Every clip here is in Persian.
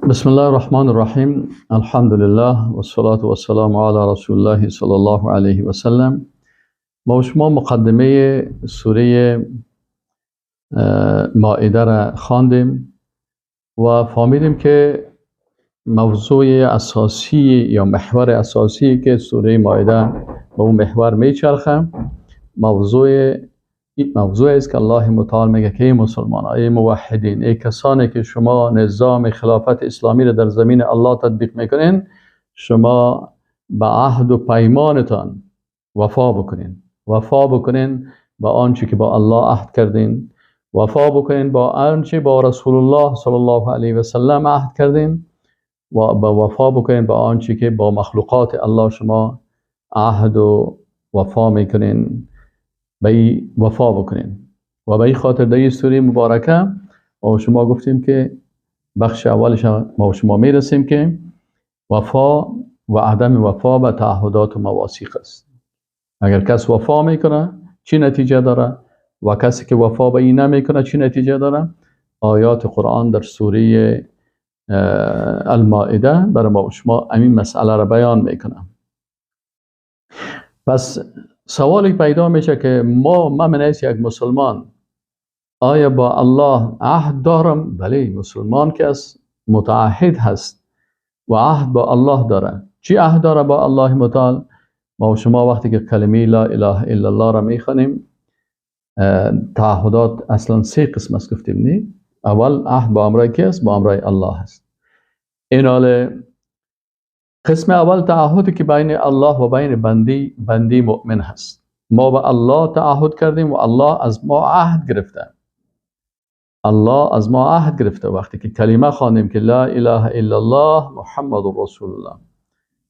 بسم الله الرحمن الرحیم. الحمدلله و الصلاة و السلام علی رسول الله صلی الله علیه و سلم. ما شما مقدمه سوره مائده را خواندیم و فهمیدیم که موضوع اساسی یا محور اساسی که سوره مائده به اون محور میچرخه، موضوع است که الله متعال میگه که ای مسلمان، ای موحدین، ای کسانی که شما نظام خلافت اسلامی را در زمین الله تطبیق میکنین، شما به عهد و پیمانتان وفا بکنین. وفا بکنین با آنچه که با الله عهد کردین، وفا بکنین با آنچه با رسول الله صلی الله علیه و سلم عهد کردین، و با وفا بکنین با آنچه که با مخلوقات الله شما عهد و وفا میکنین، به این وفا بکنین. و به این خاطر در این سوره مبارکه ما شما گفتیم که بخش اولش ما شما میرسیم که وفا و عدم وفا به تعهدات و مواثیق است. اگر کس وفا میکنه چی نتیجه داره و کسی که وفا به این نمیکنه چی نتیجه داره؟ آیات قرآن در سوره المائده برای ما شما همین مسئله را بیان میکنه. پس سوالی پیدا میشه که ما من حیث یک مسلمان آیا با الله عهد دارم؟ بله، مسلمان که از متعهد هست و عهد با الله داره. چی عهد داره با الله متعال؟ ما و شما وقتی که کلمه لا اله الا الله را میخوانیم، تعهدات اصلا سه قسم است گفتیم نی؟ اول عهد با امرای کی است؟ با امرای الله است. این حال قسم اول تعهدی که بین الله و بین بندی مؤمن هست. ما به الله تعهد کردیم و الله از ما عهد گرفته. الله از ما عهد گرفته وقتی که کلمه خواندیم که لا اله الا الله محمد رسول الله.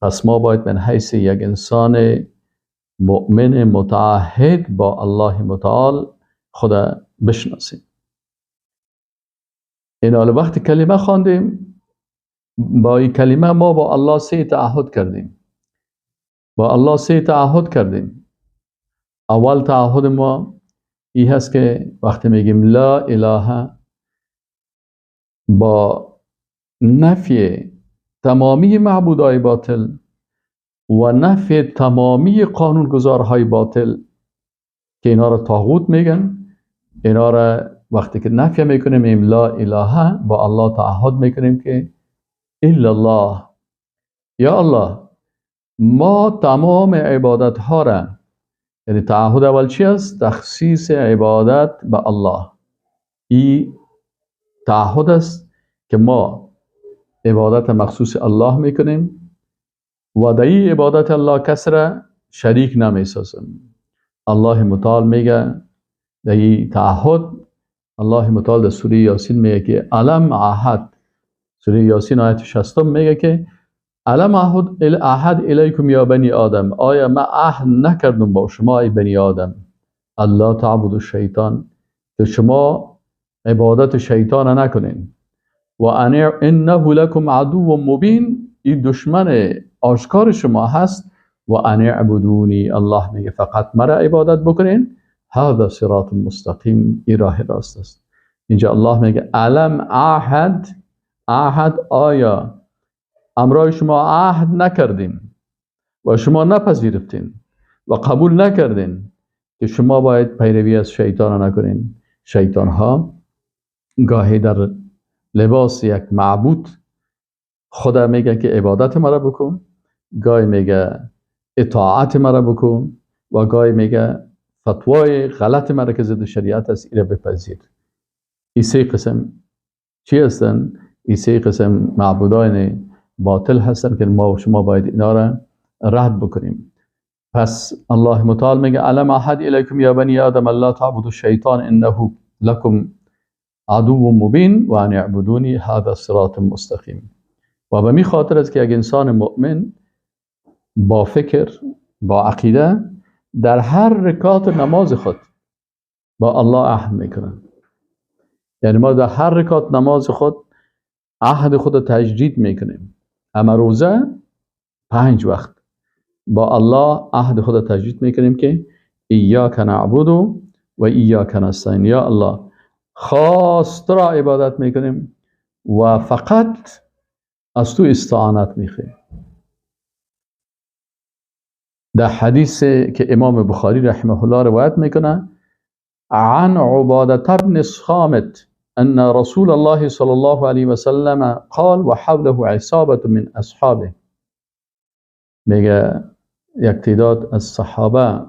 پس ما باید من حیث یک انسان مؤمن متعهد با الله متعال خدا بشناسیم. این حال وقتی کلمه خواندیم، با این کلمه ما با الله سه تعهد کردیم. با الله سه تعهد کردیم. اول تعهد ما این هست که وقتی میگیم لا اله، با نفی تمامی معبودهای باطل و نفی تمامی قانونگذارهای باطل که اینا را طاغوت میگن، اینا را وقتی که نفی میکنیم میگیم لا اله، با الله تعهد میکنیم که الا الله، یا الله ما تمام عبادت ها را، یعنی تعهد اول چی است؟ تخصیص عبادت به الله. این تعهد است که ما عبادت مخصوص الله میکنیم و در این عبادت الله کس را شریک نمیسازیم. الله متعال میگه در این تعهد، الله متعال در سوره یاسین میگه که الم عهد، سوره یاسین آیت 60 میگه که الم عهد الیکم یا بنی آدم، آیا ما عهد نکردم با شما ای بنی آدم، الله تعبد الشیطان، که شما عبادت شیطان نکنین، و انه لکم عدو مبین، این دشمن آشکار شما هست، و ان اعبدونی، الله میگه فقط مرا عبادت بکنین، هذا صراط مستقیم، این راه راست است. اینجا الله میگه الم عهد، عهد آیا امرای شما عهد نکردیم و شما نپذیرفتین و قبول نکردین که شما باید پیروی از شیطان نکنین. شیطان ها گاهی در لباس یک معبود خدا میگه که عبادت مرا بکن، گاهی میگه اطاعت مرا بکن، و گاهی میگه فتوای غلط مرا که ضد شریعت است ایره بپذیر. این سه قسم چی هستن؟ این سه قسم معبودان باطل هستن که ما و شما باید اینا را رد بکنیم. پس الله متعال میگه الم احد الیکم یا بنی آدم الله تعبدوا الشیطان انه لکم عدو مبین و ان اعبدونی هذا صراط مستقیم. و به می خاطر است که یک انسان مؤمن با فکر، با عقیده در هر رکعت نماز خود با الله عهد میکنه. یعنی ما در هر رکعت نماز خود عهد خود تجدید میکنیم. اما روزه 5 وقت با الله عهد خود تجدید میکنیم که ایاک نعبد و ایاک نستعین، یا الله خاص را عبادت میکنیم و فقط از تو استعانت میخوایم. در حدیث که امام بخاری رحمه الله روایت میکنه، عن عبادة بن الصامت ان رسول الله صلی الله علیه و سلم قال و حوله عصابة من اصحابه. میگه یک تعداد از صحابه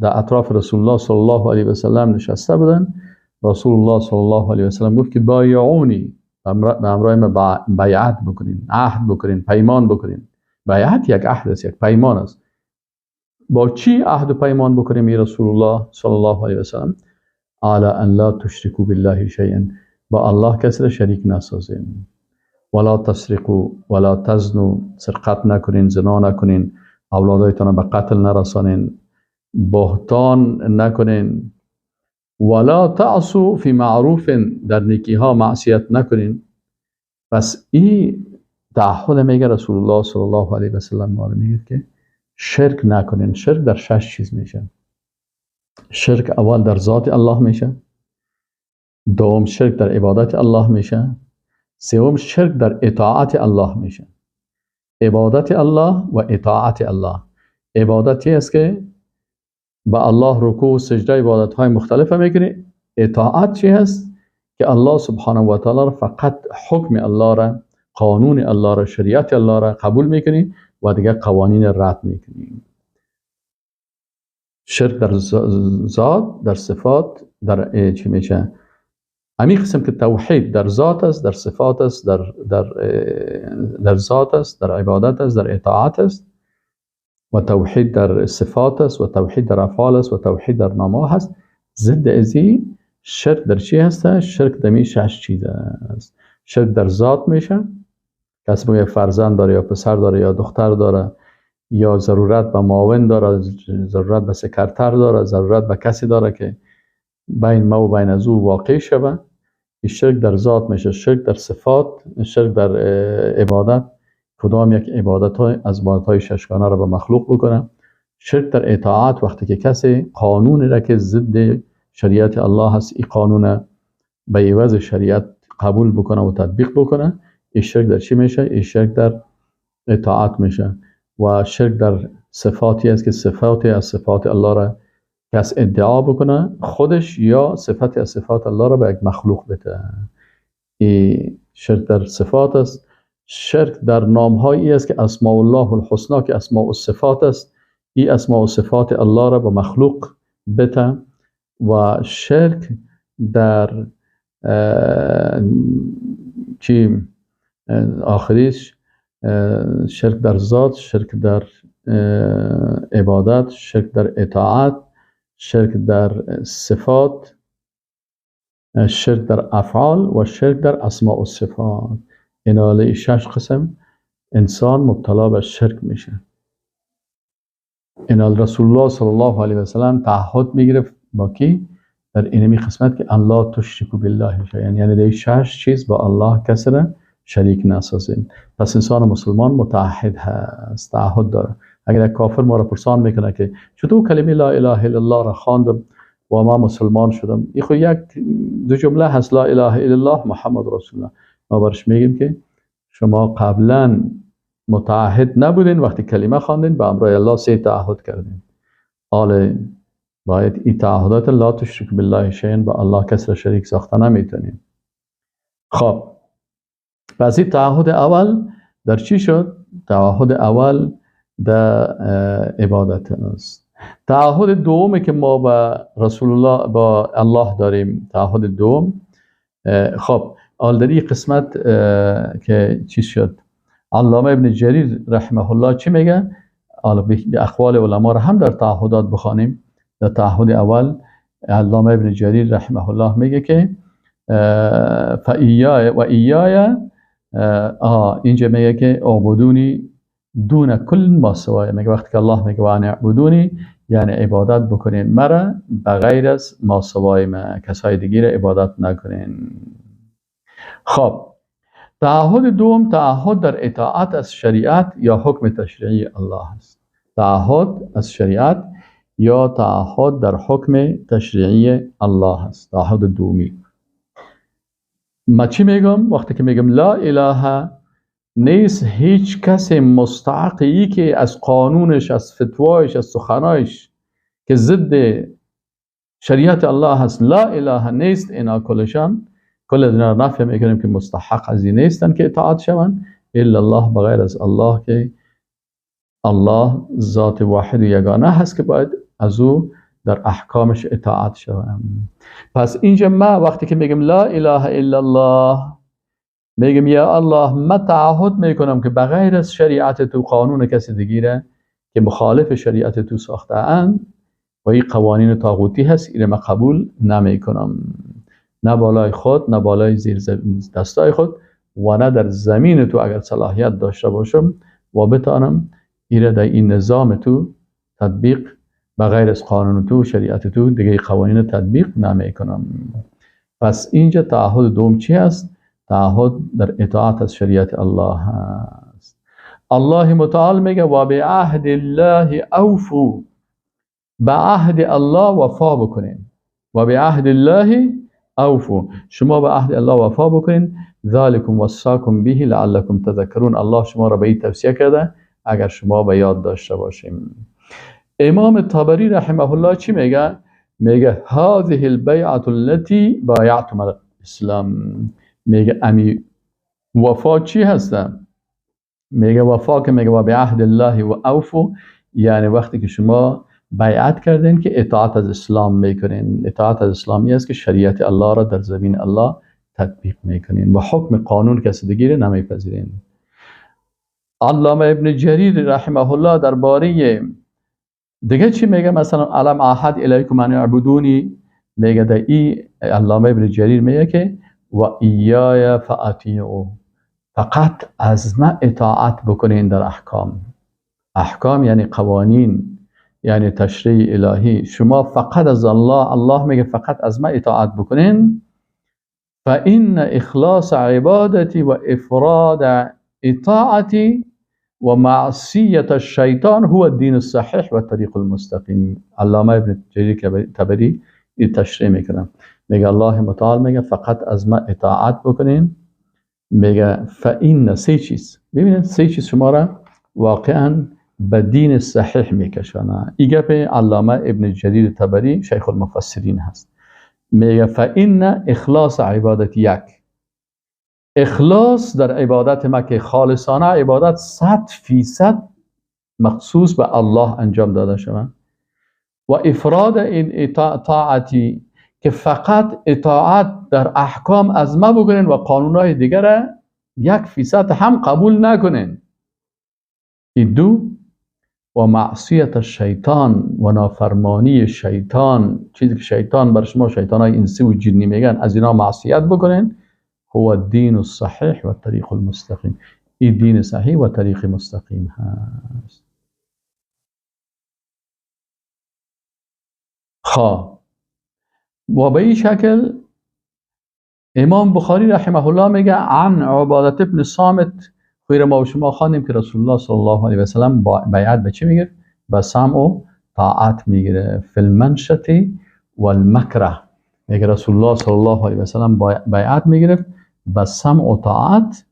در اطراف رسول الله صلی الله علیه و سلم نشسته بودن. رسول الله صلی الله علیه و سلم گفت که بایعونی، به همراه ما بیعت بکنین، عهد بکنین، پیمان بکنین. بیعت یک عهد است، یک پیمان است. با چی عهد و پیمان بکنیم ای رسول الله صلی الله علیه و سلم؟ علی ان لا تشرکوا بالله شیئا، با الله کسی را شریک نسازین، ولا تسرقوا ولا تزنوا، سرقت نکنین، زنا نکنین، اولادایتان به قتل نرسانین، بهتان نکنین، ولا تعصوا فی معروف، در نیکی ها معصیت نکنین. پس این تعهد میگه رسول الله صلی الله علیه و سلم ما رو میگه که شرک نکنین. شرک در 6 چیز میشه. شرک اول در ذات الله میشه، دوم شرک در عبادت الله میشه، سوم شرک در اطاعت الله میشه. عبادت الله و اطاعت الله. عبادتی است که با الله رکوع و سجده عبادت های مختلف میکنی. اطاعت چی هست؟ که الله سبحانه و تعالی را فقط حکم الله را، قانون الله را، شریعت الله را قبول میکنی و دیگه قوانین رد میکنی. شرک در ذات، در صفات، در چی میشه؟ همین قسم که توحید در ذات است، در صفات است، در در در ذات است، در عبادت است، در اطاعت است، و توحید در صفات است، و توحید در افعال است، و توحید در نام‌ها هست. ضد ازی شرک در چی هست؟ شرک در 6 چیز است. شرک در ذات میشه، کسی بگه فرزند داره یا پسر داره یا دختر داره، یا ضرورت به معاون داره، ضرورت به سکرتر داره، ضرورت به کسی داره که بین ما و بین از او واقع شوه. شرک در ذات میشه. شرک در صفات، شرک در عبادت، کدام یک عبادت های از عبادت های ششگانه را به مخلوق بکنه. شرک در اطاعت، وقتی که کسی قانونی را که ضد شریعت الله هست، این قانون به عوض شریعت قبول بکنه و تطبیق بکنه، این شرک در چی میشه؟ این شرک در اطاعت میشه. و شرک در صفاتی است که صفاتی از صفات الله را کس ادعا بکنه خودش، یا صفتی از صفات الله را به یک مخلوق بده. این شرک در صفات است. شرک در نامهایی است که اسماء الله الحسنا که اسماء الصفات است، این اسماء و صفات الله را به مخلوق بده. و شرک در چی آخریش، شرک در ذات، شرک در عبادت، شرک در اطاعت، شرک در صفات، شرک در افعال و شرک در اسماء و صفات. اینا 6 قسم انسان مبتلا به شرک میشه. اینا رسول الله صلی الله علیه و سلم تعهد میگرفت با کی؟ در اینمی قسمت که الله تشرکوا بالله شیئا، یعنی در 6 چیز با الله کسی را شریک نسازیم. پس انسان مسلمان متعهد هست، تعهد داره. اگر یک کافر ما را پرسان میکنه که چطور کلمه لا اله الا الله را خواندم و ما مسلمان شدم، این خو یک دو جمله هست، لا اله الا الله محمد رسول الله. ما برش میگیم که شما قبلا متعهد نبودین، وقتی کلمه خواندین به امرای الله 3 تعهد کردین. حال باید این تعهدات لا تشرک بالله شیئا، با الله کس را شریک ساخته نمیتونین. خب پس این تعهد اول در چی شد؟ تعهد اول در عبادت است. تعهد دوم که ما با رسول الله با الله داریم، تعهد دوم، خب حال در این قسمت که چی شد، علامه ابن جریر رحمه الله چی میگه؟ حالا به اقوال علما را هم در تعهدات بخوانیم. در تعهد اول علامه ابن جریر رحمه الله میگه که فایای و ایای، اینجا میگه که اعبدونی دون کل ما سوای. میگه وقتی که الله میگه وان اعبدونی، یعنی عبادت بکنین مرا بغیر از ما سوای ما، کسای دیگه را عبادت نکنین. خب تعهد دوم تعهد در اطاعت از شریعت یا حکم تشریعی الله است. تعهد از شریعت یا تعهد در حکم تشریعی الله است. تعهد دومی ما چی میگم؟ وقتی که میگم لا اله نیست هیچ کس مستحقی که از قانونش، از فتوایش، از سخنایش که ضد شریعت الله هست، لا اله نیست، اینا کلشان کل از اینا نفی میکنیم که مستحق از این نیستن که اطاعت شوند، الا الله، بغیر از الله که الله ذات واحد و یگانه هست که باید از او در احکامش اطاعت شوند. پس اینجا ما وقتی که میگم لا اله الا الله، میگم یا الله ما تعهد میکنم که بغیر از شریعت تو قانون کسی دیگه که مخالف شریعت تو ساخته اند و این قوانین طاغوتی هست، اینو من قبول نمیکنم، نه بالای خود، نه بالای زیر دستای خود و نه در زمین تو اگر صلاحیت داشته باشم و بتانم ایره در این نظام تو تطبیق بغیر از قانون تو شریعت تو دیگه قوانین تطبیق نمیکنم. پس اینجا تعهد دوم چی هست؟ تعهد در اطاعت از شریعت الله هست. الله متعال میگه و به عهد الله اوفو، به عهد الله وفا بکنین. و به عهد الله اوفو، شما به عهد الله وفا بکنین. ذالکم وصاکم به لعلکم تذکرون، الله شما را به این توصیه کرده اگر شما به یاد داشته باشیم. امام طبری رحمه الله چی میگه؟ میگه هذه البیعة التي بایعتم علی الاسلام. میگه امی وفا چی هستم؟ میگه وفا که میگه و به عهد الله و اوفو، یعنی وقتی که شما بیعت کردین که اطاعت از اسلام میکنین. اطاعت از اسلامی است که شریعت الله را در زمین الله تطبیق میکنین و حکم قانون کسی دیگه را نمیپذیرین. علامه ابن جریر رحمه الله درباره دیگه چی میگه؟ مثلا علم احد الیکم ان اعبدونی، میگه در ای علامه ابن جریر میگه که و ایای فاطیعوا، فقط از ما اطاعت بکنین در احکام. احکام یعنی قوانین، یعنی تشریع الهی. شما فقط از الله، الله میگه فقط از ما اطاعت بکنین. فإن اخلاص عبادتی و افراد اطاعتی و معصیت الشیطان هو الدین الصحیح و الطریق المستقیم. علامه ابن جریر طبری این تشریح میکنه، میگه الله متعال میگه فقط از ما اطاعت بکنین. میگه فإن سه چیز، ببینید سه چیز شما را واقعا به دین صحیح میکشانه. این گپ علامه ابن جریر طبری شیخ المفسرین هست. میگه فإن اخلاص عبادت، یک اخلاص در عبادت ما که خالصانه عبادت 100% مخصوص به الله انجام داده شود، و افراد این اطاعتی که فقط اطاعت در احکام از ما بکنین و قانونهای دیگر 1% هم قبول نکنین. این دو، و معصیت شیطان و نافرمانی شیطان، چیزی که شیطان بر شما، شیطان های انسی و جنی میگن، از اینا معصیت بکنین. هو الدین الصحیح و الطریق المستقیم، این دین صحیح و طریق مستقیم هست. خب و به این شکل امام بخاری رحمه الله میگه عن عبادت ابن صامت، خیر ما و شما خواندیم که رسول الله صلی الله علیه و سلم بیعت به چی میگه؟ به سمع و طاعت میگیره. فی المنشط و المکره، میگه رسول الله صلی الله علیه و سلم بیعت میگرفت به سمع و طاعت،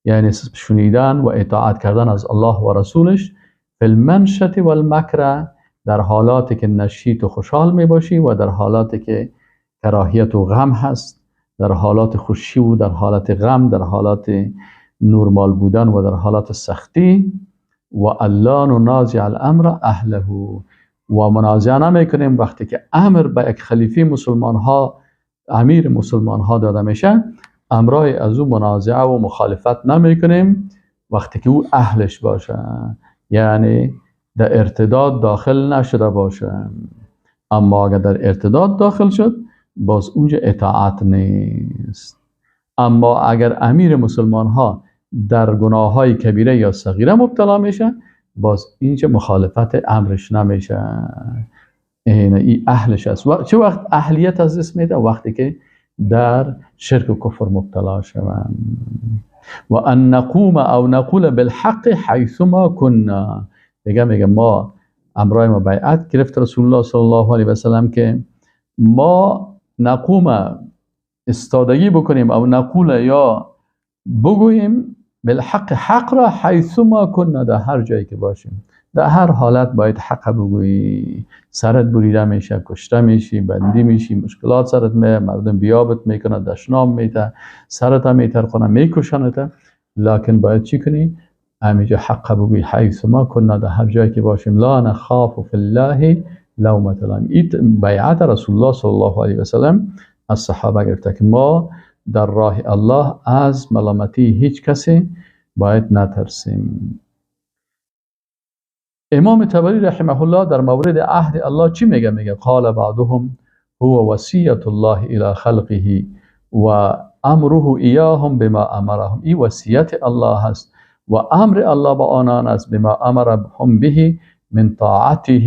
یعنی شنیدن و اطاعت کردن از الله و رسولش. فی المنشط و المکره، در حالاتی که نشیط و خوشحال میباشی و در حالاتی که کراهیت و غم هست، در حالات خوشی و در حالت غم، در حالات نورمال بودن و در حالات سختی. و الا ننازع الامر اهله، و منازعه نمیکنیم وقتی که امر به یک خلیفه مسلمان ها، امیر مسلمان ها داده میشه، امرای از او منازعه و مخالفت نمیکنیم وقتی که او اهلش باشه، یعنی در ارتداد داخل نشده باشه. اما اگر در ارتداد داخل شد باز اونجا اطاعت نیست. اما اگر امیر مسلمان ها در گناه های کبیره یا صغیره مبتلا میشه، باز اینجا مخالفت امرش نمیشه، این اهلش است. و چه وقت اهلیت از دست میده؟ وقتی که در شرک و کفر مبتلا شوند. و ان نقوم او نقول بالحق حیثما كنا، دیگه میگه ما امرای ما بیعت گرفت رسول الله صلی الله علیه و سلم که ما نقوم استادگی بکنیم او نقول یا بگوییم بالحق، حق را، حیثما کنا، در هر جایی که باشیم، در هر حالت باید حق بگویی. سرت بریده میشه، کشته میشی، بندی میشی، مشکلات سرت میه، مردم بیابت میکنه، دشنام میته، سرت هم میترخونه، میکشنت، لکن باید چی کنی؟ همیجا حق بگویی. حیثما کنا، در هر جایی که باشیم. لا نخاف فی الله لومة لائم. این بیعت رسول الله صلی الله علیه و سلم از صحابه گرفته که ما در راه الله از ملامتی هیچ کسی باید نترسیم. امام طبری رحمه الله در مورد عهد الله چی میگه؟ میگه قال بعضهم هو وصیت الله الى خلقه و امره ایاهم بما امرهم. این وصیت الله هست و امر الله با آنان است، بما امرهم به من طاعته،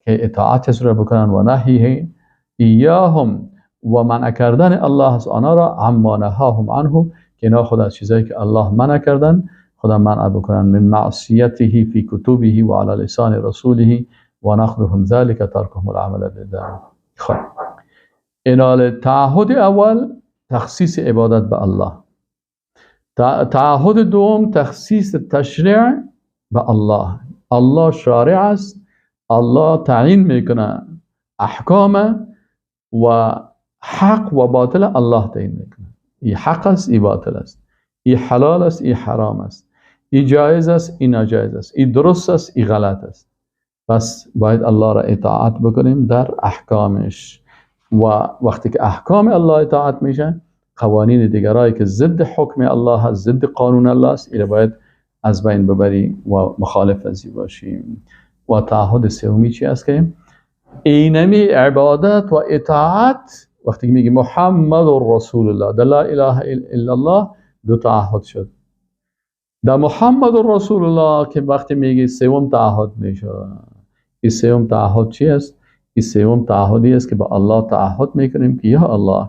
که اطاعت را بکنن، و نهیه ایاهم، و منع کردن الله از آنها را، عما نهاهم عنه، که اینا خود از چیزایی که الله منع کردن خدا منع بکنن، من معصیته فی کتبه و علی لسان رسوله و نقضهم ذلك ترکهم العمل بذلك. خب اینال تعهد اول تخصیص عبادت به الله، تعهد دوم تخصیص تشریع به الله. الله شارع است، الله تعیین میکنه احکام و حق و باطل الله تعیین میکنه. ای حق است، ای باطل است، ای حلال است، ای حرام است، ای جایز است، ای ناجایز است، ای درست است، ای غلط است. پس باید الله را اطاعت بکنیم در احکامش. و وقتی که احکام الله اطاعت میشه، قوانین دیگرایی که ضد حکم الله است، ضد قانون الله است، اینا باید از بین ببری و مخالف ازی باشیم. و تعهد سومی چی است؟ که اینمی عبادت و اطاعت، وقتی که میگی محمد رسول الله، در لا اله الا الله دو تعهد شد. در محمد رسول الله که وقتی میگی سوم تعهد میشه. این سوم تعهد چی است؟ این سوم تعهدی است که با الله تعهد میکنیم که یا الله،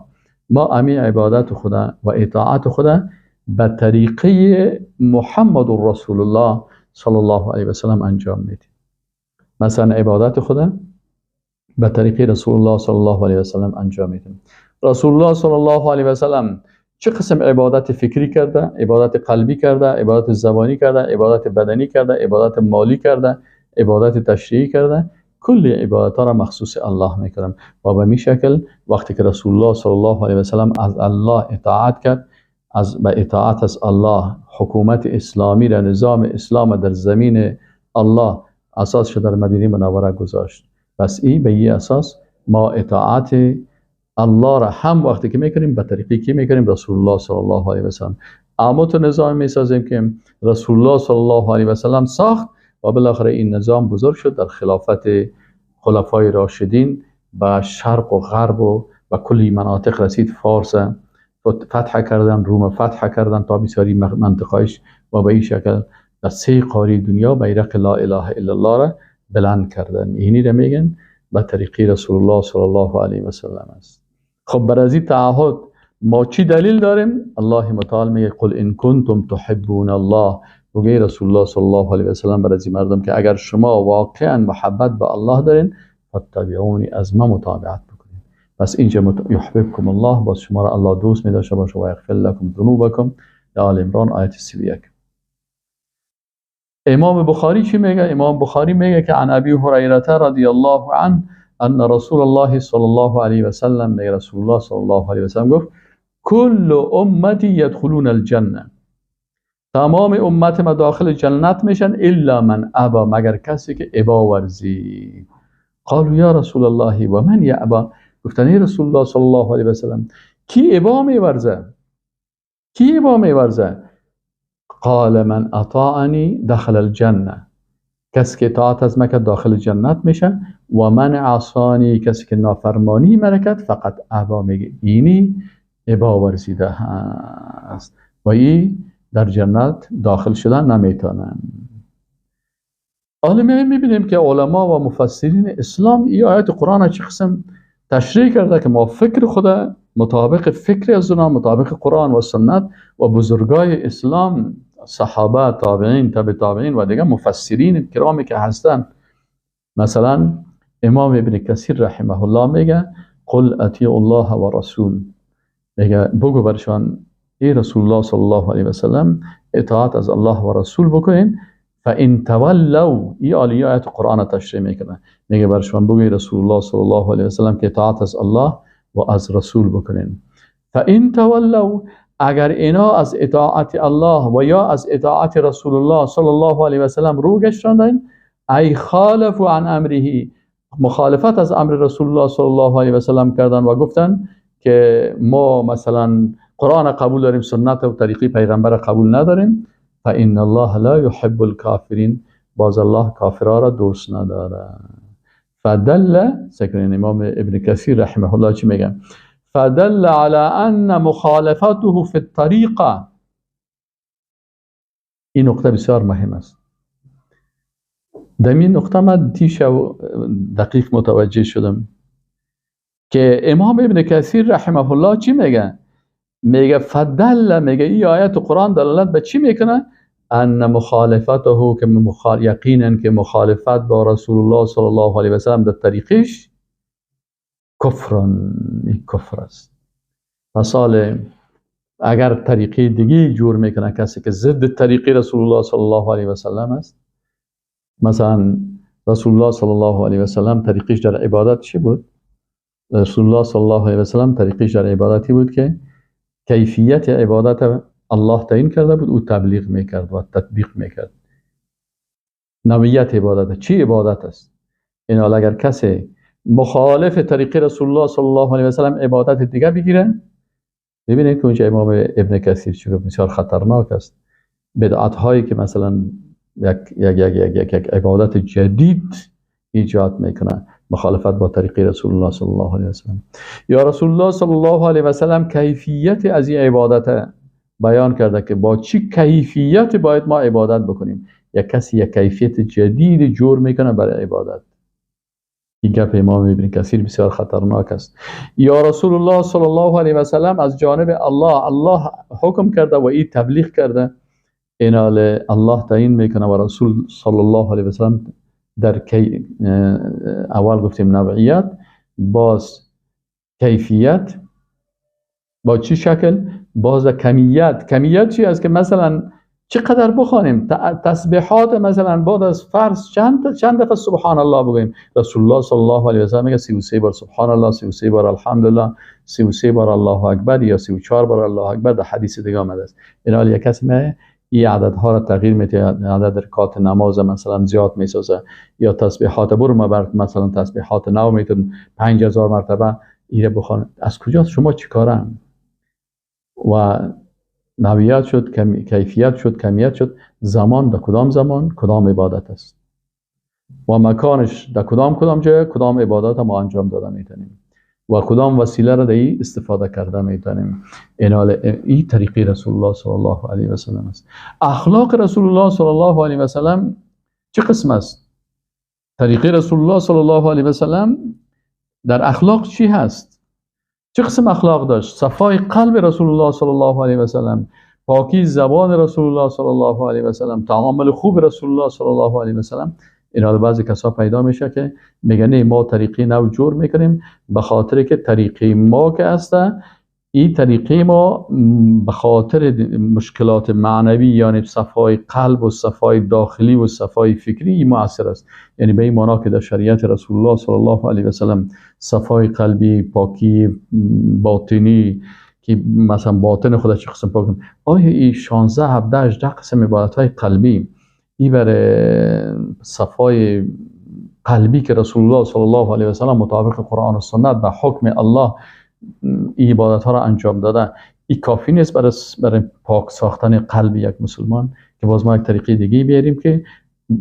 ما امی عبادت خدا و اطاعت خدا به طریقه محمد رسول الله صلی الله علیه و سلم انجام میدیم. مثلا عبادت خدا به طریقه رسول الله صلی الله علیه و سلم انجام میدیم. رسول الله صلی الله علیه و سلم چه قسم عبادت فکری کرده، عبادت قلبی کرده، عبادت زبانی کرده، عبادت بدنی کرده، عبادت مالی کرده، عبادت تشریعی کرده، کل عبادت را مخصوص الله میکنم. و به می شکل وقتی که رسول الله صلی الله علیه و سلم از الله اطاعت کرد، از به اطاعت از الله حکومت اسلامی را، نظام اسلام در زمین الله اساس شد در مدینه منوره گذاشت. پس این به این اساس ما اطاعت الله را هم وقتی که میکنیم به طریقی که میکنیم رسول الله صلی الله علیه و سلم. اما تو نظام میسازیم که رسول الله صلی الله علیه و سلم ساخت و بالاخره این نظام بزرگ شد در خلافت خلفای راشدین به شرق و غرب و به کلی مناطق رسید. فارس فتح کردن، روم فتح کردن تا بسیاری منطقه‌اش و به این شکل در سه قاره دنیا بیرق لا اله الا الله را بلند کردن. اینی را میگن به طریقی رسول الله صلی الله علیه و سلم است. خب بر از این تعهد ما چی دلیل داریم؟ الله متعال میگه قل ان کنتم تحبون الله. بگه رسول الله صلی الله علیه و سلم بر از این مردم که اگر شما واقعا محبت به الله دارین، فاتبعونی، از ما متابعت بکنید. پس اینجا یحببکم الله، باز شما را الله دوست می‌داشته باشه، و یغفر لکم ذنوبکم. در آل عمران آیت 31. امام بخاری چی میگه؟ امام بخاری میگه که عن ابی هریره رضی الله عنه ان رسول الله صلی الله علیه و سلم، میگه رسول الله صلی الله علیه و سلم گفت کل امتی یدخلون الجنه، تمام امت ما داخل جنت میشن، الا من ابا، مگر کسی که ابا ورزید. قالوا یا رسول الله و من یابا، گفتن ای رسول الله صلی الله علیه و سلم کی ابا میورزه؟ کی ابا میورزه؟ قال من اطاعنی دخل الجنه، کسی که اطاعت از مکه داخل جنت میشه، و من عصانی، کسی که نافرمانی مرکت، فقط ابا، میگه اینی ابا ورزیده هست و ای در جنت داخل شدن نمیتونن. حالا میبینیم که علما و مفسرین اسلام این آیات قرآن چه قسم تشریح کرده که ما فکر خدا مطابق فکر از اونا، مطابق قرآن و سنت و بزرگای اسلام، صحابه، تابعین، تابع تابعین و دیگه مفسرین کرامی که هستن. مثلا امام ابن کثیر رحمه الله میگه قل اطیعوا الله و رسول، میگه بگو برشان ای رسول الله صلی الله علیه و سلم اطاعت از الله و رسول بکنین. فان تولوا، این آیات قرآن تشریح میکنه، میگه برشان بگوی رسول الله صلی الله علیه و سلم که اطاعت از الله و از رسول بکنین. فان تولوا، اگر اینا از اطاعت الله و یا از اطاعت رسول الله صلی الله علیه و سلم رو گشتاندن، ای خالفوا عن امره، مخالفت از امر رسول الله صلی الله علیه و سلم کردن و گفتن که ما مثلا قرآن قبول داریم، سنت و طریقی پیغمبر قبول نداریم، فان الله لا يحب الكافرین، باز الله کافرها را دوست نداره. فدل، سکرین امام ابن کثیر رحمه الله چی میگن؟ فدل على ان مخالفته في الطریقه. این نقطه بسیار مهم است. در این نقطه من دیشب دقیق متوجه شدم که امام ابن کثیر رحمه الله چی میگه؟ میگه فدل، میگه این آیت قرآن دلالت به چی میکنه؟ ان مخالفته، که یقینا که مخالفت با رسول الله صلی الله علیه و سلم در طریقش کفر، کفر است. مثال اگر طریقی دیگه جور میکنه کسی که ضد طریقی رسول الله صلی الله علیه و سلم است، مثلا رسول الله صلی الله علیه و سلم طریقش در عبادت چی بود؟ رسول الله صلی الله علیه و سلم طریقش در عبادتی بود که کیفیت عبادت الله تعیین کرده بود، او تبلیغ میکرد و تطبیق میکرد. نوعیت عبادت چی عبادت است؟ این حال اگر کسی مخالف طریق رسول الله صلی الله علیه و سلم عبادت دیگه بگیره، ببینید که اونجا امام ابن کثیر چی گفت، بسیار خطرناک است. بدعت هایی که مثلا یک یک یک یک یک, یک عبادت جدید ایجاد میکنه، مخالفت با طریق رسول الله صلی الله علیه و سلم. یا رسول الله صلی الله علیه و سلم کیفیت از این عبادت بیان کرده که با چی کیفیت باید ما عبادت بکنیم. یک کسی یک کیفیت جدید جور میکنه برای عبادت. این گپ امام ابن کثیر بسیار خطرناک است. یا رسول الله صلی الله علیه و سلم از جانب الله، الله حکم کرده و این تبلیغ کرده، اینال الله تعیین میکنه و رسول صلی الله علیه و سلم در اول گفتیم نوعیت، باز کیفیت با چی شکل، باز کمیت. کمیت چی است؟ که مثلا چقدر بخوانیم تسبیحات، مثلا بعد از فرض چند دفعه سبحان الله بگوییم. رسول الله صلی الله علیه و سلم میگه 33 بار سبحان الله، 33 بار الحمدلله، 33 بار الله اکبر یا 34 بار الله اکبر، در حدیث دیگه آمده است. این حال یک کسی میگه این عددها را تغییر میده، عدد رکعات نماز مثلا زیاد میسازه، یا تسبیحات برو ما بر مثلا تسبیحات نو میتون 5000 مرتبه ایره بخوان. از کجاست؟ شما چیکارن؟ و نوعیت شد، کیفیت شد، کمیت شد. زمان در کدام زمان کدام عبادت است و مکانش در کدام جای کدام عبادت ما انجام داده میتونیم و کدام وسیله را در این استفاده کرده میتونیم. این طریقی رسول الله صلی الله علیه و سلم است. اخلاق رسول الله صلی الله علیه و سلم چه قسم است؟ طریقی رسول الله صلی الله علیه و سلم در اخلاق چی هست؟ چه قسم اخلاق داشت؟ صفای قلب رسول الله صلی الله علیه و سلم، پاکی زبان رسول الله صلی الله علیه و سلم، تعامل خوب رسول الله صلی الله علیه و سلم. اینا بعضی کسا پیدا میشه که میگن نه ما طریقی نو جور میکنیم، به خاطر که طریقی ما که هست این طریقی ما به خاطر مشکلات معنوی، یعنی صفای قلب و صفای داخلی و صفای فکری مؤثر است. یعنی به این معنا که در شریعت رسول الله صلی الله علیه و سلم صفای قلبی، پاکی باطنی که مثلا باطن خودش چه قسم پاک، آیا این 16 17 18 قسم عبادت های قلبی این برای صفای قلبی که رسول الله صلی الله علیه و سلم مطابق قرآن و سنت و حکم الله این عبادت ها را انجام داده، این کافی نیست برای پاک ساختن قلب یک مسلمان که باز ما یک طریقه دیگه بیاریم که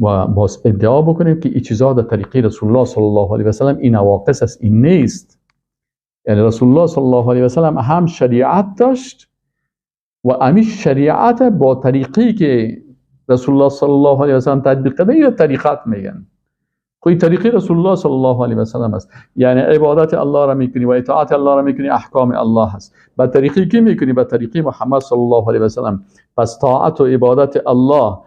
و باز ادعا بکنیم که این چیزها در طریقه رسول الله صلی الله علیه و سلم این نواقص است، این نیست. یعنی رسول الله صلی الله علیه و سلم هم شریعت داشت و امی شریعت با طریقی که رسول الله صلی الله علیه و سلم تطبیق کرده این طریقت میگن. خب این طریقی رسول الله صلی الله علیه و سلم است، یعنی عبادت الله را میکنی و اطاعت الله را میکنی، احکام الله است. با طریقی که میکنی؟ با طریقی محمد صلی الله علیه و سلم. پس طاعت و عبادت الله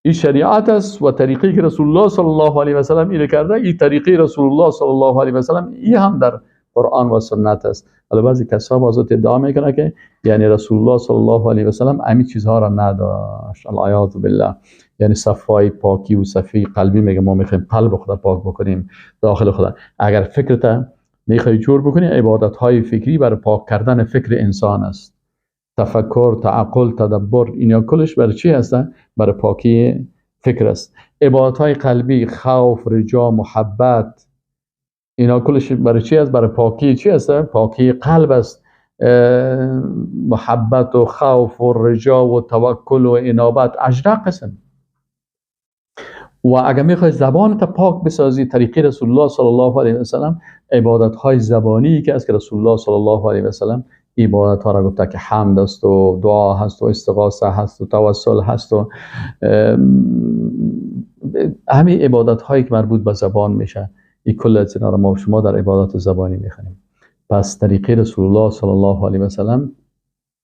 این شریعت است و طریقی که رسول الله صلی الله علیه و سلم اینو کرده، این طریقی رسول الله صلی الله علیه و سلم این هم در قرآن و سنت است. حالا بعضی کسا باز ادعا میکنه که یعنی رسول الله صلی الله علیه و سلم همین چیزها را نداشت، العیاذ بالله. یعنی صفای پاکی و صفی قلبی، میگه ما میخوایم قلب خدا پاک بکنیم داخل خدا. اگر فکرت میخوای جور بکنی، عبادت های فکری برای پاک کردن فکر انسان است. تفکر، تعقل، تدبر، اینا کلش برای چی هستن؟ برای پاکی فکر است. عبادت های قلبی، خوف، رجا، محبت، اینا کلش برای چی است؟ برای پاکی چی است؟ پاکی قلب است. محبت و خوف و رجا و توکل و انابت، 18 قسم. و اگر میخوای زبانت پاک بسازی، طریقه رسول الله صلی الله علیه و سلم، عبادت های زبانی که است که رسول الله صلی الله علیه و سلم عبادت ها را گفته که حمد است و دعا هست و استغاثه هست و توسل هست و همین عبادت هایی که مربوط به زبان میشه، این کل از اینا را ما شما در عبادت زبانی میخوانیم. پس طریقه رسول الله صلی الله علیه و سلم،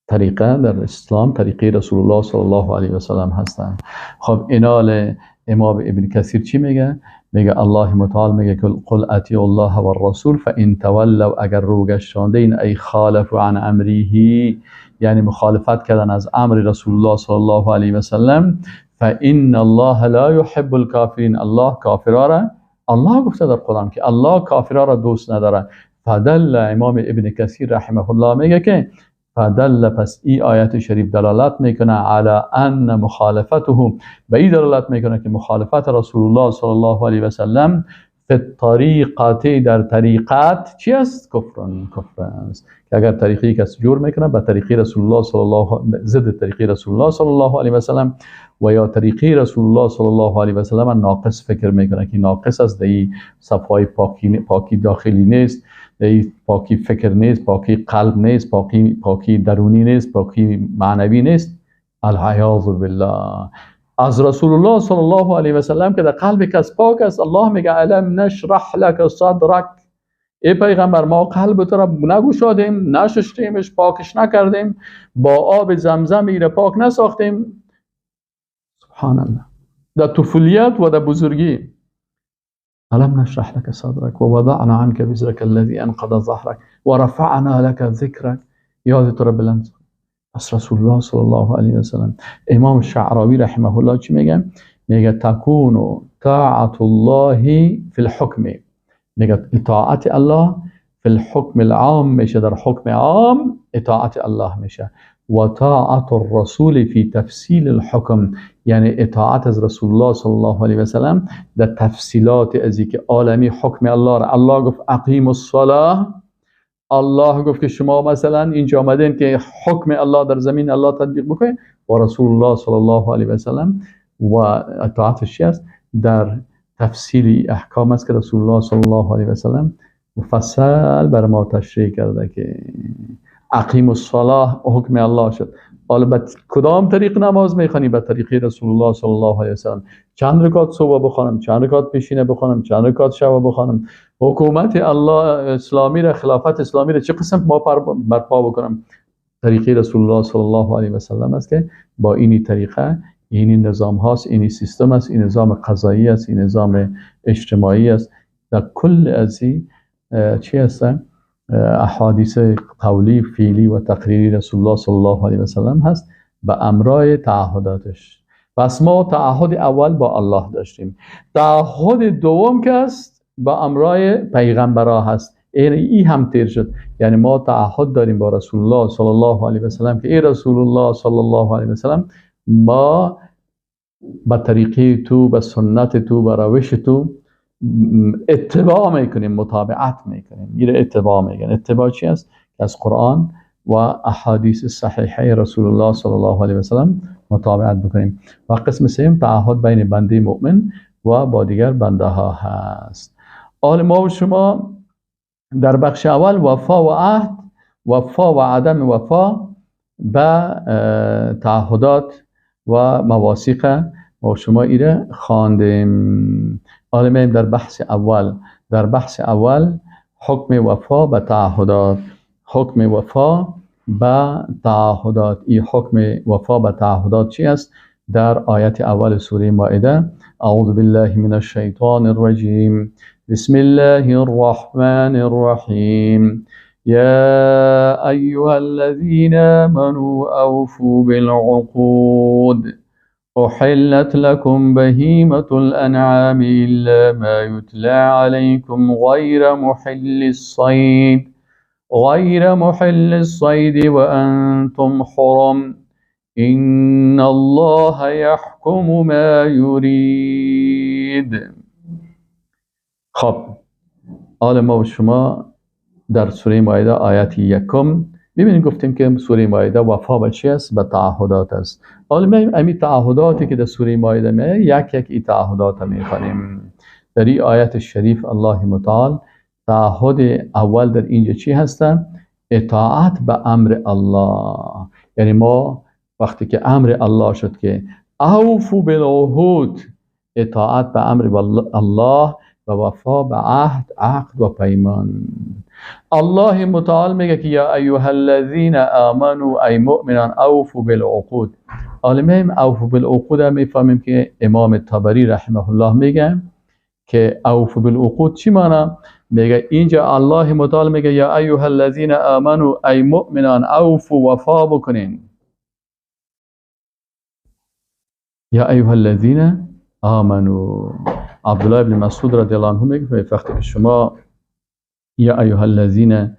طریقه در اسلام طریقه رسول الله صلی الله علیه و سلم هستند. خب اینال امام ابن کثیر چی میگه؟ میگه الله متعال میگه که قل اطیعوا الله و الرسول فان تولوا، اگر روگشتانده این ای خالفوا عن امره، یعنی مخالفت کردن از امر رسول الله صلی الله علیه و سلم، فان الله لا يحب الكافرین، الله کافرا را، الله گفته در قرآن که الله کافرا را دوست نداره. فدل امام ابن کثیر رحمه الله میگه که فدل، پس ای آیت شریف دلالت میکنه علی ان مخالفته، به ای دلالت میکنه که مخالفت رسول الله صلی الله علیه و سلم فی الطریقه، در طریقت چی است؟ کفر است. که اگر طریقی کس جور میکنه به طریقی رسول الله صلی الله، ضد طریقی رسول الله صلی الله علیه و سلم و یا طریقی رسول الله صلی الله علیه و سلم ناقص فکر میکنه که ناقص است، در صفای پاکی داخلی نیست، در پاکی فکر نیست، پاکی قلب نیست، پاکی درونی نیست، پاکی معنوی نیست. العیاذ بالله. از رسول الله صلی الله علیه و سلم که در قلب کس پاک است، الله میگه الم نشرح لک صدرک، ای پیغمبر ما قلب تو را نگشادیم، نشستیمش، پاکش نکردیم، با آب زمزم ایره پاک نساختیم. سبحان الله. در طفولیت و در بزرگی الم نشرح لك صدرك ووضعنا عنك وزرك الذي انقض ظهرك ورفعنا لك ذكرك، یاد تو را بلند. پس رسول الله صلی الله علیه و سلم، امام شعراوی رحمه الله چی میگه؟ میگه تکون طاعت الله فی الحکم، میگه اطاعت الله فی الحکم العام میشه، در حکم عام اطاعت الله میشه، و طاعت الرسول فی تفصیل الحکم، یعنی اطاعت از رسول الله صلی الله علیه و سلم در تفصیلات از که عالمی حکم الله را، الله گفت اقیم الصلاه، الله گفت که شما مثلا اینجا آمدین که حکم الله در زمین الله تطبیق بکنید، و رسول الله صلی الله علیه و سلم و اطاعتش است در تفصیل احکام است که رسول الله صلی الله علیه و سلم مفصل بر ما تشریح کرده که اقیم الصلاه حکم الله شد. حالا به کدام طریق نماز میخوانی؟ به طریق رسول الله صلی الله علیه و سلم. چند رکعت صبح بخوانم، چند رکعت پیشینه بخوانم، چند رکعت شب بخوانم، حکومت الله اسلامی را، خلافت اسلامی را چه قسم ما برپا بکنم؟ طریق رسول الله صلی الله علیه و سلم است که با اینی طریقه، اینی نظام هاست، اینی سیستم است، این نظام قضایی است، این نظام اجتماعی است. در کل از این چی هست؟ احادیث قولی، فعلی و تقریری رسول الله صلی الله علیه و سلم هست به امرای تعهداتش. پس ما تعهد اول با الله داشتیم، تعهد دوم که است با امرای پیغمبرا هست، یعنی ای هم تیر شد. یعنی ما تعهد داریم با رسول الله صلی الله علیه و سلم که ای رسول الله صلی الله علیه و سلم، ما به طریقه تو، به سنت تو، به روش تو اتباع میکنیم، متابعت میکنیم. میره اتباع میگن. اتباع چی است؟ از قرآن و احادیث صحیحه رسول الله صلی الله علیه و سلم متابعت بکنیم. و قسم سوم تعهد بین بنده مؤمن و با دیگر بنده ها هست. حال ما و شما در بخش اول وفا و عهد، وفا و عدم وفا به تعهدات و مواثیق ما و شما ایره خواندیم. حالا میایم در بحث اول. در بحث اول حکم وفا به تعهدات، حکم وفا به تعهدات. این حکم وفا به تعهدات چی است؟ در آیت اول سوره مائده، اعوذ بالله من الشیطان الرجیم، بسم الله الرحمن الرحیم. یا ایها الذین آمنوا اوفوا بالعقود أحلت لكم بهيمة الأنعام إلا ما يتلى عليكم غير محل الصيد وأنتم حرم إن الله يحكم ما يريد. خب حالا ما و شما در سوره مائده آیت یکم ببینید، گفتیم که سوره مائده وفا به چی است؟ به تعهدات است. حالا ما امی تعهداتی که در سوره مائده میاد یک یک این تعهدات میخوانیم. در این آیت شریف الله متعال تعهد اول در اینجا چی هستن؟ اطاعت به امر الله. یعنی ما وقتی که امر الله شد که اوفوا بالعهود، اطاعت به امر الله و وفا به عهد، عقد و پیمان. الله متعال میگه که یا ایها الذین آمنوا ای مؤمنان اوفوا بالعقود. عالمیم اوفوا بالعقود هم میفهمیم که امام طبری رحمه الله میگه که اوفوا بالعقود چی معنی؟ میگه اینجا الله متعال میگه یا ایها الذین آمنوا ای مؤمنان اوفوا، وفا بکنین. یا ایها الذین آمنوا، عبدالله ابن مسعود رضی الله عنه میگه وقتی که شما یا ایها الذین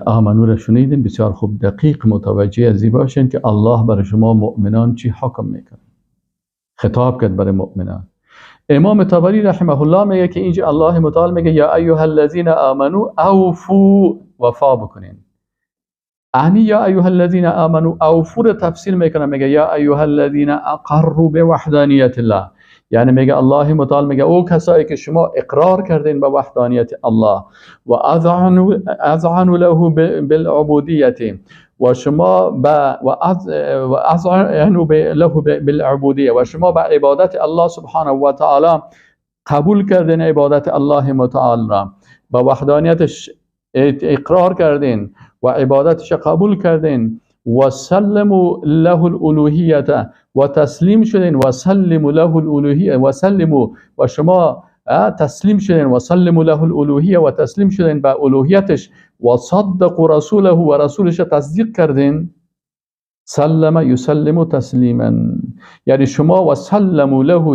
آمنوا را شنیدین بسیار خوب دقیق متوجه از باشین که الله برای شما مؤمنان چی حکم میکنه، خطاب کرد برای مؤمنان. امام طبری رحمه الله میگه که اینجا الله متعال میگه یا ایها الذین آمنوا اوفوا، وفا بکنین. اعنی یا ایها الذین آمنوا اوفوا را تفسیر میکنه، میگه یا ایها الذین اقروا بوحدانیت الله. یعنی میگه الله متعال میگه او کسایی که شما اقرار کردین به وحدانیت الله و اذعنوا له بالعبودیت و شما به و اذعنوا له بالعبودیه و شما به عبادت الله سبحانه و تعالی قبول کردین، عبادت الله متعال را به وحدانیتش اقرار کردین و عبادتش قبول کردین و سلموا له الالوهیت و تسلیم شدین و سلموا له الالوهیه و سلموا و شما تسلیم شدین و سلموا له الالوهیه و تسلیم شدین به الوهیتش و صدقوا رسوله و رسولش تصدیق کردین. سلم یسلم تسلیما، یعنی شما و سلموا له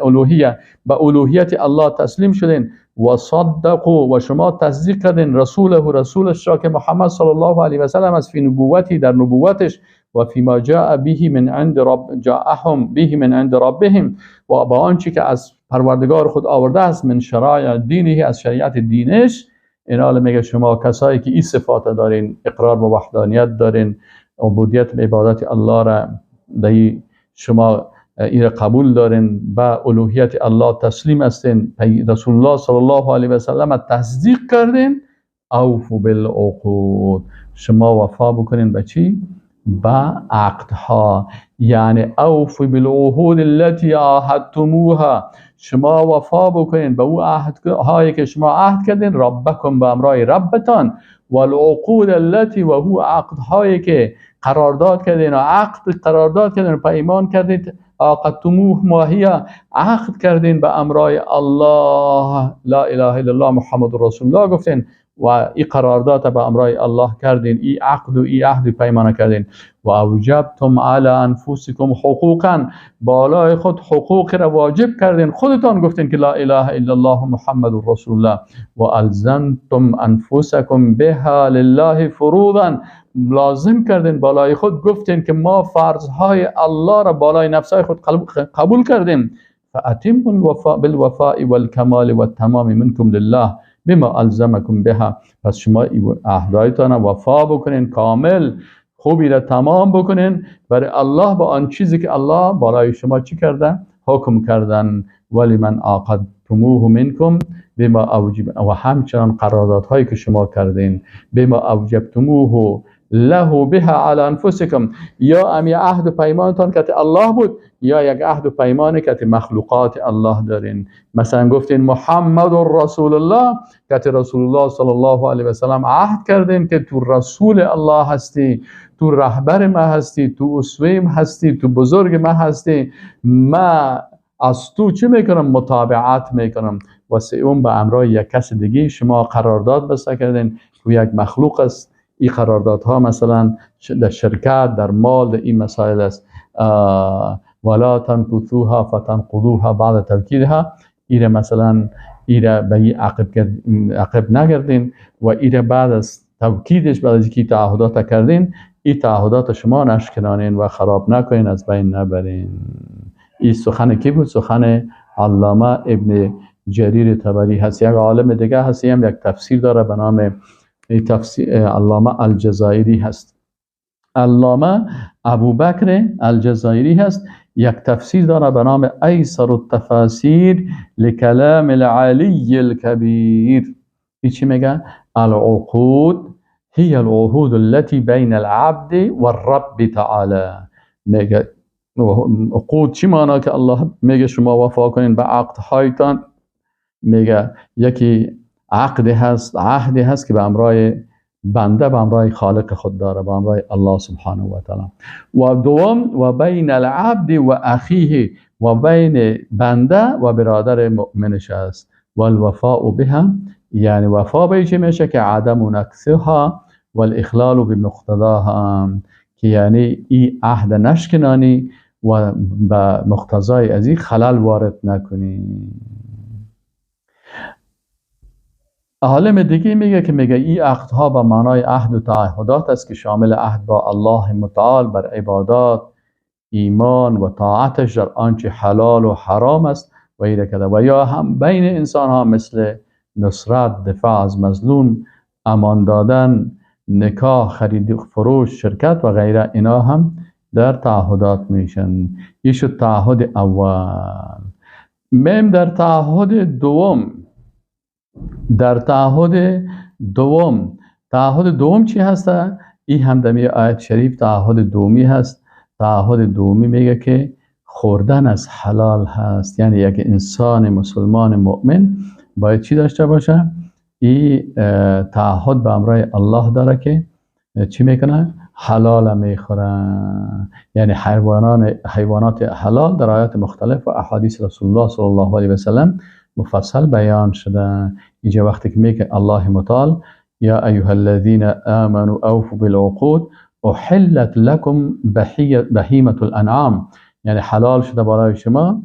الالوهیه به الوهیت الله تسلیم شدین و صدقوا و شما تصدیق کردین رسوله رسولش را که محمد صلی الله علیه و سلم است فی نبوتی در نبوتش و فی ما جاء به من عند رب جاءهم به من عند ربهم و با آنچه که از پروردگار خود آورده است من شرایع دینه از شریعت دینش. این حال میگه شما کسایی که این صفات دارین، اقرار به وحدانیت دارین، عبودیت به عبادت الله را دی شما این را قبول دارین، به الوهیت الله تسلیم هستین، رسول الله صلی الله علیه و سلم تصدیق کردین، اوفوا بالعقود، شما وفا بکنین به چی؟ به عقدها. یعنی اوفوا بالعهود التي عاهدتموها، شما وفا بکنین به او عهدهایی که شما عهد کردین، ربکم به امرای ربتان، والعقود التي و هو عقدهایی که قرارداد کردین و عقد قرارداد کردین و پیمان کردید، عاقدتموه ماهیه، عقد کردین به امرای الله، لا اله الا الله محمد رسول الله گفتین و این قرارداد به امرای الله کردین، این عقد و این عهد و پیمان کردین. و اوجبتم علی انفسکم حقوقا، بالای خود حقوق را واجب کردین، خودتان گفتین که لا اله الا الله محمد رسول الله. و الزمتم انفسکم بها لله فروضا، لازم کردین بالای خود، گفتین که ما فرضهای الله را بالای نفسهای خود قبول کردیم. فاتموا الوفاء بالوفاء والکمال والتمام منکم لله بما الزمکم بها. پس شما عهدهایتان وفا بکنین، کامل خوبی را تمام بکنین برای الله با آن چیزی که الله بالای شما چی کرده؟ حکم کردن. ولی من عاقدتموه منکم بما اوجب، و همچنان قراردادهایی که شما کردین، بما اوجبتموه له بها علی انفسکم، یا امی عهد و پیمانتان که الله بود یا یک عهد و پیمان که مخلوقات الله دارین. مثلا گفتین محمد رسول الله، که رسول الله صلی الله علیه و سلم عهد کردین که تو رسول الله هستی، تو رهبر ما هستی، تو اسوه هستی، تو بزرگ ما هستی، ما از تو چی میکنم؟ متابعت میکنم. و سوم به امرای یک کس دیگه شما قرارداد بسته کردین که یک مخلوق است. این قراردادها مثلا در شرکت، در مال، در این مسائل است. ولا تنكثوها فتنقضوها بعد توکیدها. ایره مثلا ایره به این عقب نگردین و ایره بعد از توکیدش، بعد از اینکه تعهدات کردین، این تعهدات شما نشکنانین و خراب نکنین، از بین نبرین. این سخن کی بود؟ سخن علامه ابن جریر طبری هست. یک عالم دیگه هست، هم یک تفسیر داره به نام تفسیر علامه الجزایری هست. علامه ابوبکر الجزایری هست، یک تفسیر داره به نام ایسر التفاسیر لکلام العلی الکبیر. این چی میگه؟ العقود هي العهود التي بين العبد والرب تعالی. میگه عقود چی معنا که الله میگه شما وفا کنین به عقد هایتان؟ میگه یکی عقد هست، عهد هست که به امرای بنده، به امرای خالق خود داره، به امرای الله سبحانه و تعالی. و دوم و بین العبد و اخیه، و بین بنده و برادر مؤمنش است. و الوفاء بها، یعنی وفا به چی میشه؟ که عدم نقصها و الاخلال بمقتضاها، که یعنی ای عهد نشکنانی و به مقتضای از این خلل وارد نکنی. عالم دیگه میگه که میگه این عقدها به معنای عهد و تعهدات است که شامل عهد با الله متعال بر عبادات، ایمان و طاعتش در آنچه حلال و حرام است و ایره کده، و یا هم بین انسان ها مثل نصرت، دفاع از مظلوم، امان دادن، نکاح، خرید فروش، شرکت و غیره، اینا هم در تعهدات میشن. این شد تعهد اول. میم در تعهد دوم، در تعهد دوم، تعهد دوم چی هسته؟ این هم در آیت شریف تعهد دومی هست. تعهد دومی میگه که خوردن از حلال هست، یعنی یک انسان مسلمان مؤمن باید چی داشته باشه؟ این تعهد به امرای الله داره که چی میکنه؟ حلال میخوره، یعنی حیوانات حلال در آیات مختلف و احادیث رسول الله صلی الله علیه و سلم مفصل بیان شده. اینجا وقتی که میگه الله متعال یا ایها الذین آمنوا اوفوا بالعقود احلت لكم بهیمة الانعام، یعنی حلال شده برای شما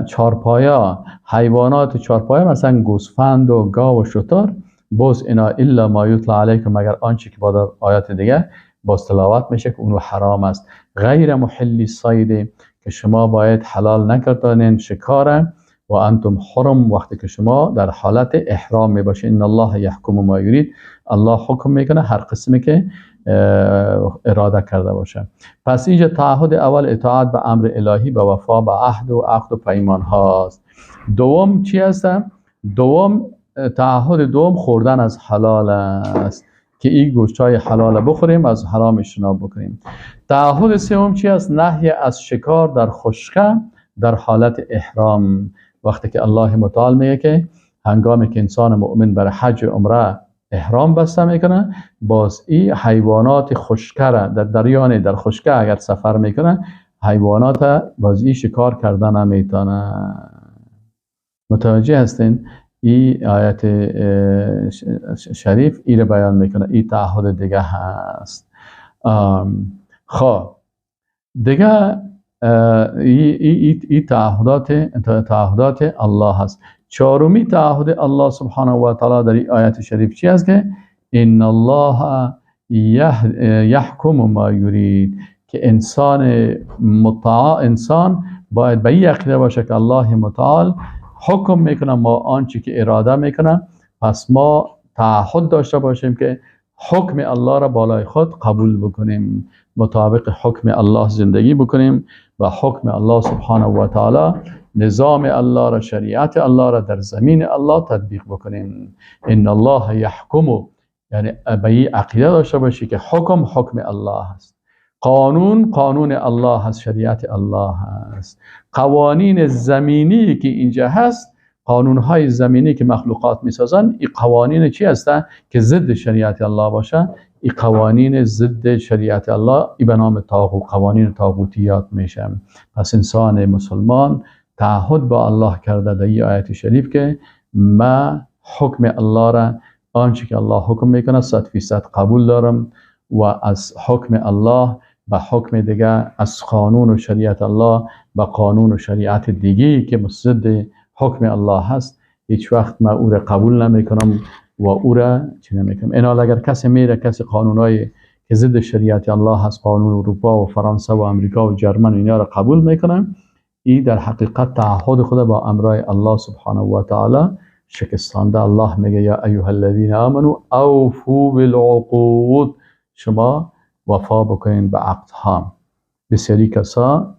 چارپایا، حیوانات چارپایا، مثلا گوسفند و گاو و شتر، باز اینا الا ما یطلع علیکم، مگر آنچه که با در آیات دیگه باز تلاوت میشه که اونو حرام است. غیر محل صید، که شما باید حلال نکردانین شکاره، و انتم حرم، وقتی که شما در حالت احرام میباشین. ان الله یحکم ما یرید، الله حکم میکنه هر قسمی که اراده کرده باشه. پس اینجا تعهد اول اطاعت به امر الهی، به وفا به عهد و عقد و پیمان هاست. دوم چی هست؟ دوم تعهد دوم خوردن از حلال است که این گوشت‌های حلال بخوریم، از حرام اجتناب بکنیم. تعهد سوم چی است؟ نهی از شکار در خشکه در حالت احرام. وقتی که الله متعال میگه که هنگامی که انسان مؤمن بر حج و عمره احرام بسته میکنه، باز این حیوانات خشکه را در دریان در خشکه اگر سفر میکنه، حیوانات باز این شکار کردن نمیتونه. متوجه هستین؟ این آیت شریف این را بیان میکنه. این تعهد دیگه هست. خب دیگه ای تعهدات الله هست. چهارمی تعهد الله سبحانه و تعالی در این آیت شریف چی هست؟ که ان الله یحکم ما یرید، که انسان انسان باید به این عقیده باشه که الله متعال حکم میکنه ما آنچه که اراده میکنه. پس ما تعهد داشته باشیم که حکم الله را بالای خود قبول بکنیم، مطابق حکم الله زندگی بکنیم و حکم الله سبحانه و تعالی، نظام الله را، شریعت الله را در زمین الله تطبیق بکنیم. ان الله یحکم، یعنی به این عقیده داشته باشی که حکم حکم الله است، قانون قانون الله هست، شریعت الله هست. قوانین زمینی که اینجا هست، قانونهای زمینی که مخلوقات میسازن، این قوانین چی هستن که ضد شریعت الله باشه؟ این قوانین ضد شریعت الله ای به نام طاغوت، قوانین طاغوتیات میشه. پس انسان مسلمان تعهد با الله کرده در این آیت شریف که ما حکم الله را، آنچه که الله حکم میکنه 100% قبول دارم و از حکم الله به حکم دیگه، از قانون و شریعت الله به قانون و شریعت دیگه که ضد حکم الله هست هیچ وقت ما او را قبول نمیکنم و او را چی نمیکنم. اینال اگر کسی میره کسی قانونای که ضد شریعت الله هست، قانون اروپا و فرانسه و امریکا و جرمن اینا را قبول میکنن، این در حقیقت تعهد خود با امرای الله سبحانه و تعالی شکستانده. الله میگه یا ایها الذین آمنوا اوفوا بالعقود، شما وفا بکنین به عقدها. بسیاری کسا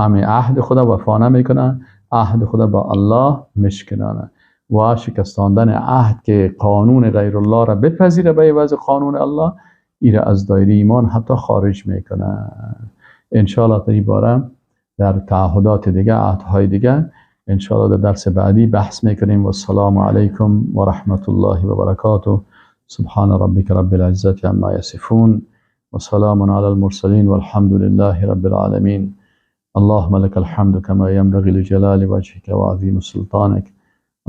عهد خدا وفا نمیکنن، عهد خدا با الله مشکنانه و شکستاندن عهد که قانون غیر الله را بپذیره به عوض قانون الله، ای را از دایره ایمان حتی خارج میکنه. انشاءالله در این باره در تعهدات دیگه، عهدهای دیگه انشاءالله در درس بعدی بحث میکنیم. و السلام علیکم و رحمت الله و برکاته. سبحان ربک رب العزة عما یصفون و سلام علی المرسلین والحمد لله رب العالمین. اللهم لك الحمد كما ينبغي لجلال وجهك وعظيم سلطانك.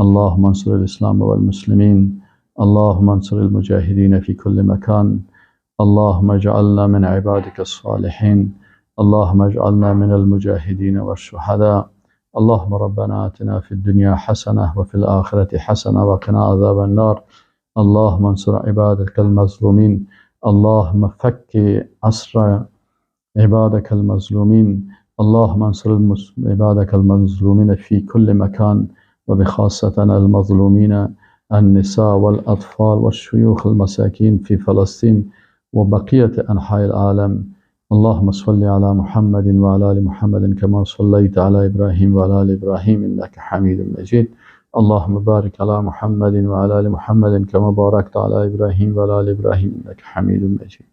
اللهم انصر الإسلام والمسلمين، اللهم انصر المجاهدين في كل مكان، اللهم اجعلنا من عبادك الصالحين، اللهم اجعلنا من المجاهدين والشهداء. اللهم ربنا آتنا في الدنيا حسنة وفي الآخرة حسنة وقنا عذاب النار. اللهم انصر عبادك المظلومين، اللهم فك أسر عبادك المظلومين، اللهم انصر عبادك المظلومين في كل مكان، وبخاصة المظلومين النساء والأطفال والشيوخ المساكين في فلسطين وبقية أنحاء العالم. اللهم صل على محمد وعلى آل محمد كما صليت على إبراهيم وعلى آل إبراهيم إنك حميد مجيد. اللهم بارك على محمد وعلى آل محمد كما باركت على إبراهيم وعلى آل إبراهيم إنك حميد مجيد.